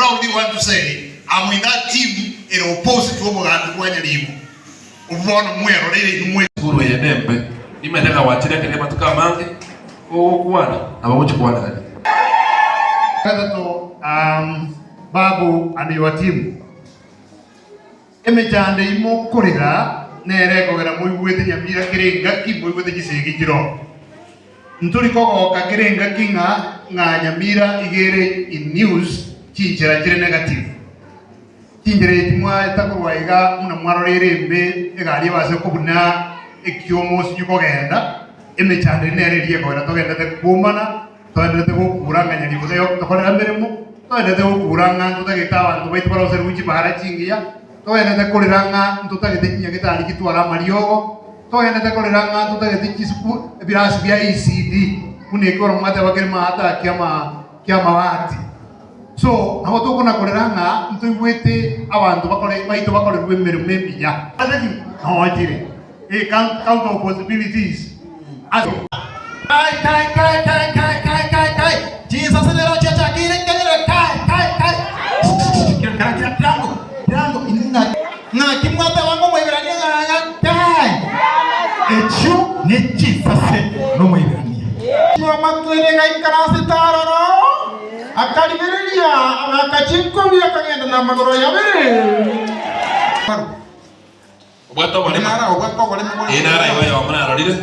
proudly want to say I'm in that team ere opposed to obogambi bwa Nyaribo. Obwo bono mweroreire inwe mwe. Esukuru eye nembe, nimanyete ng'a gwachire ekero ki'amatuko amange, kogokwana, nabo ogochikwanerania. Gatato, um, Babu and your team. Emechando eyio mokorera nere ekogera moigwete nyamira kera engaki moigwete chisegi chiroo. Ntori kogoka kera engaki ng'a ng'a nyamira iga ere in news chinchera chire negative. Chinchera echi mwaeta korwa iga buna mwaroreire embe egari ebase kobuna ekiomo osinyu kogenda, emechando eye nere eria ekogera togendete kwomana, togenderete gokura ng'a nyaribo taiyo tokorera emeremo, togenderete gokura ng'a ntotagete abanto baito baroserigwe chibara chingiya, togenderete korera ng'a ntotagete chinyagetari chitware amariogo, togenderete korera ng'a ntotagete chisuku ebirasi bia ECD buna ekero mwateba kere maata kiama kiamabati. So nabo tokona korera ng'a ntoigwete abanto bakore baito bakorerwe emeremo emiya. Ase ki? Nochire. Eh, count, count of possibilities. Ase. Kai, kai, kai, kai, kai, kai, kai, kai. Chinsaso rero chiachakeire nkenyerere kai, kai, kai. Kira, kira, kira, kirango, kirango, inwe ng'aki, ng'aki mwateba ng'a Omoiberania ng'a kai. Echio ne chinsase n'Omoiberania. Amatwere gaikaransete aroro, akarigereria, agaaka chinkobi, akagenda namagoro aye abere. Obwate oboremo. Ee, naro igo oyomo narorire,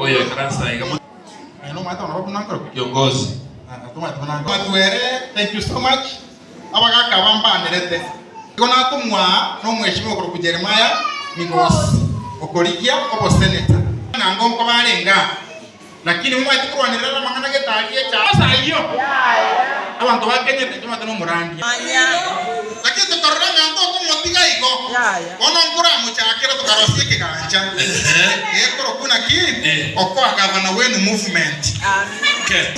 oyo oikaranse aiga motwe. Kiongozi. Matwere thank you so much abagaka aba mbanderete igo natomwa nomweshimiwa okorokwa Jeremiah Migosi okorigia oboseneta ng'a ngonko barenge aa Lakini momanyete korwanerera namang'ana gete aria echa ase ayio, abanto ba Kenya inche omanyete nomorandia. Lakini tokarora ng'a ntokomotiga igo, bono nkoramochakera tokarosia ekegancha gekorokwa naki? Okoa Gavana Wenu Movement.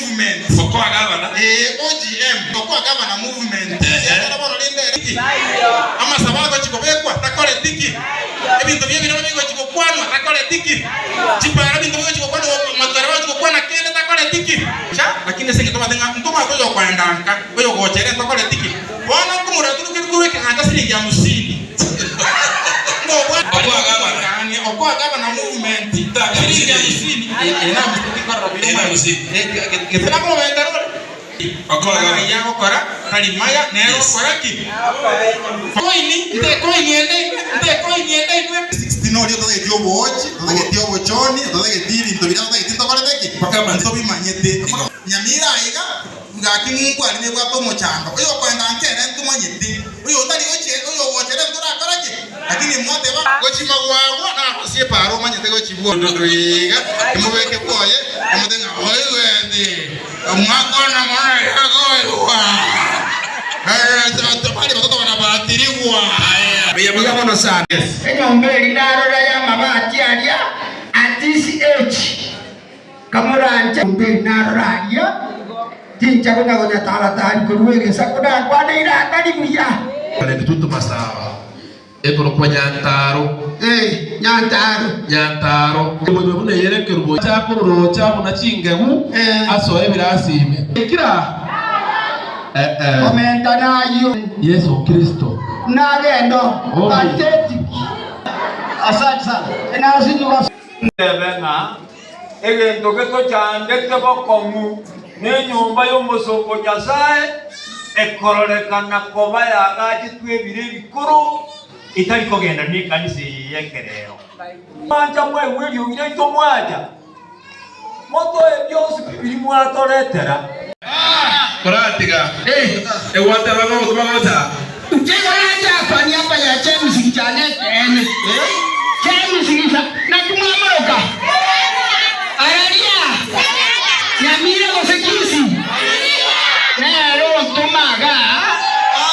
Movement. Okoa Gavana? Ee, OGM. Okoa Gavana Movement. Ekiagera bono rende ere ki? Amasabo agochi kobekwa, takoreti ki? Ebinto bi'ebirama bigochi gokwanwa, takoreti ki? Chipara ebinto bigochi gokwanwa, amatwere bagochi gokwana kende, takoreti ki? Lakini ase engencho tobwate ng'a ntobwate oyokoenda nka, oyogocha ere ntokoreti ki? Bono nkomoraturukeria korwa ekegancha siringi hamsini. Okoa gavana. Okoa gavana movement siringi hamsini. Eye na hamsini tinkorora buya Eye na hamsini. Gese nakomobenta rore. Okoa gavana. Amaya agokora tari maya nere Yes. okora ki? Koini, nte koini ende inwe, nte koini ende inwe. 16 oria otageti oboochi, otageti obochoni, otageti ebinto biria otageti ntokorete ki? Mpaka amate. Ntobimanyete. Nyamira aiga, gaki ng'umbu aria nebwate omochando. Oyokoenda nka ere ntomanyete, oyotari gochia oyogocha ere ntorakora ki? Lakini mwateba, Gochia magwagwa narosie epaara omanyete gochia bwondo iga, imobeke bwoye, omote ng'a oigwete. Omwakona mono yakoigwa. Bari batoto banabatirigwa. Mbuya mono sana. Enyomba eria narora y'amabati aria at this age kamoranche. Enyomba eria narora aria tincha konya konyataratari korwa egesaku nakwaneire atari buya. Kitutu Masaba ekorokwa Nyantaro. Ee, Nyantaro. Nyantaro. Oboime buna eyere ekerubo achakororocha buna chingegu asoe ebirasi ime. Ekira eh. Komenta nayio. Yeso Kristo. Nagenda Obuya. pathetic. Asante sana. Enasinywa. Ntebe ng'a egento getochandete bokong'u nenyomba y'omosomba o Nyasae ekororekana koba yaagachetwe ebiro ebikoro etari kogenda nekanisa eye y'ekerero. Mwancha mwaigwa eriogi riaito mwacha, motoe bionsi pi biria mwatoretera. Koratiga egwateba ng'a ogotoma gocha. Inche igo nacha kwa niaba ya James Gichane ekeene. James Gisa, naki mwamoroka? Araria, Nyamira gose Kisii? Nere ontoma igaa,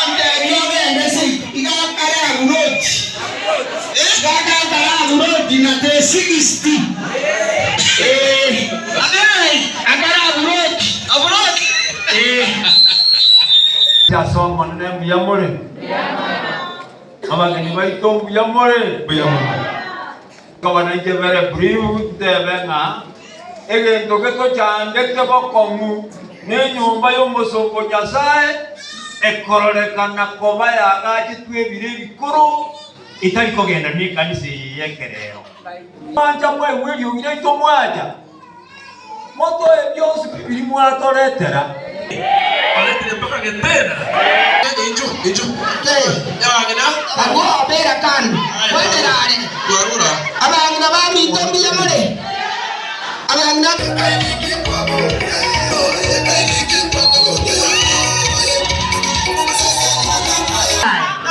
ontebia ogende seito. Iga akare aburoti, iga akare aburoti na te 60. Eh, akare aburoti, aburoti, eh. Ase Omonene mbuya more? Abageni baito mbuya more? Nkaba nainche very brief ntebe ng'a egento getochandete bokong'u nenyomba y'omosomba o Nyasae. Ekororekana koba yagachetwe ebiro ebikoro etari kogenda nekanisa eye y'ekerero. Mwancha mwaigwa eriogi riaito mwacha, motoe bionsi pi biria mwatoretera. Oretire mpaka getena. Inchu, inchu. Abang'ina. Agwo bera kando, kwanera are. Twarora. Abang'ina baminto mbuya more? Abang'ina.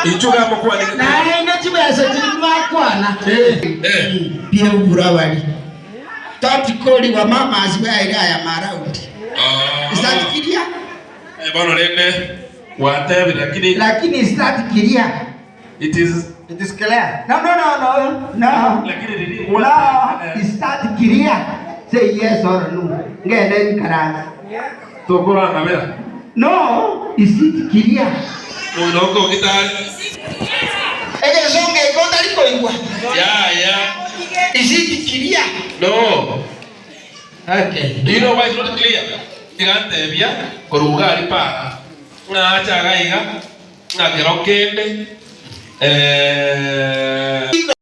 Inchu gamokwane getena. Naende chibesa chiria mwakwana biebura bari Toti kori wa mama asiwe aire aya maraundi. Is that clear? Eh, bono rende gwatebire lakini Lakini is that clear? It is It is clear. No, no, no, no, no. Lakini riri No, is that clear? Say yes or no. Ngende nkaranga. Tokorangabera. No, is it clear? Munoko gitari. Egesonge ekondari koigwa. Ya ya. Is it clear? No. Okay. Do you know why it's not clear? Igantebia koruga ari para. Ng'acha gaiga ng'akero kende eh.